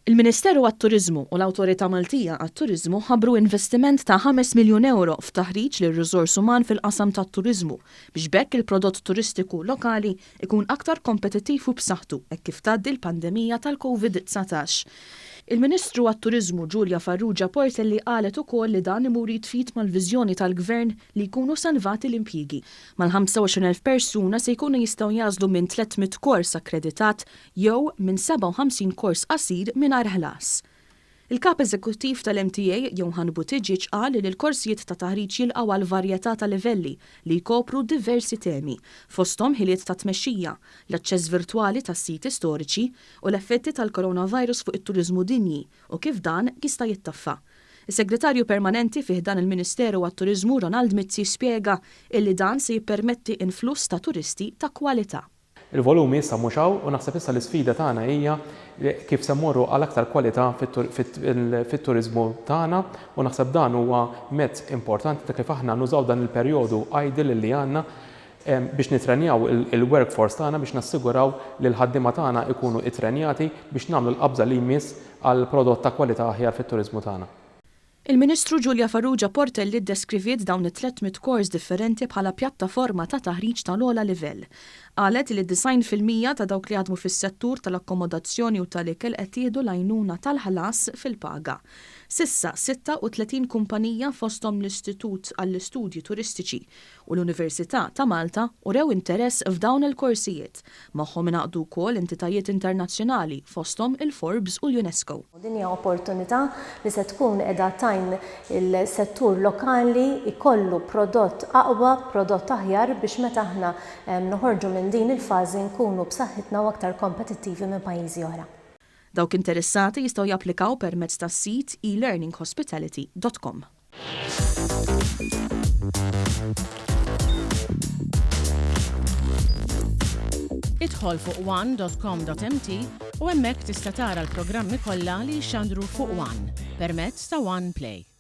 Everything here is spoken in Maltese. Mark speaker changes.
Speaker 1: Il-Ministeru għat-Turiżmu u l-Awtorità Maltija għat-Turiżmu ħabbru investiment ta' ħames miljun ewro f'taħriġ lir-riżors uman fil-qasam tat-turiżmu biex b'hekk il-prodott turistiku lokali jkun aktar kompetittiv u b'saħħtu hekk kif tgħaddi l-pandemija tal-Covid 19. Il-Ministru għat-Turiżmu Julia Farrugia Portelli qalet ukoll li dan imur id f'id mal-viżjoni tal-Gvern li jkunu salvati l-impjiegi. Mal-25,000 persuna se jkunu jistgħu jagħżlu minn 300 kors akkreditat jew minn 57 kors qasir mingħajr ħlas. Il-Kap Eżekuttiv tal-MTA, Johann Buttigieg qal li l-korsijiet ta' taħriġ jilqgħu għal varjetà ta' livelli li jkopru diversi temi, fosthom ħiliet ta' tmexxija, l-aċċess virtwali tas-siti storiċi u l-effetti tal-coronavirus fuq it-turiżmu dinji u kif dan jista' jittaffa. Is-Segretarju Permanenti fi ħdan il-Ministeru għat-Turiżmu Ronald Mizzi spjega illi dan se jippermetti influss ta' turisti ta' kwalità.
Speaker 2: Il-volumi issa mhux hawn u naħseb issa l-isfida tagħna hija kif se mmorru għal aktar kwalità fit-turiżmu tagħna u naħseb dan huwa mezz importanti ta' kif aħna nużaw dan il-perjodu idle li għandna biex nittrenjaw il-workforce tagħna biex nassiguraw li l-ħaddiema tagħna jkunu ittrenjati biex nagħmlu l-qabża li jmiss għal prodott ta' kwalità aħjar fit-turiżmu tagħna.
Speaker 1: Il-Ministru Julia Farrugia Portelli ddeskriviet dawn it-300 kors differenti bħala pjattaforma ta' taħriġ tal-ogħla livell. Qalet li 90% ta' dawk li jaħdmu fis-settur tal-akkomodazzjoni u tal-ikel qed jieħdu l-għajnuna tal-ħlas fil-paga. S'issa, 36 kumpanija fosthom l-Istitut għall-Istudji Turistiċi u l-Università ta' Malta urew interess f'dawn il-korsijiet. Magħhom ingħaqdu wkoll entitajiet internazzjonali fosthom il-Forbes u l-UNESCO.
Speaker 3: Din hija opportunità li se tkun qiegħda tgħin il-settur lokali jkollu prodott aqwa, prodott aħjar biex meta aħna noħorġu minn din il-fażi nkunu b'saħħitna u aktar kompetittivi minn pajjiżi oħra.
Speaker 1: Dawk interessati jistgħu japplikaw permezz tas-sit elearninghospitality.com.
Speaker 4: Idħol fuq one.com.mt u hemmhekk tista' tara l-programmi kollha li jixxandru fuq One permezz ta' One Play.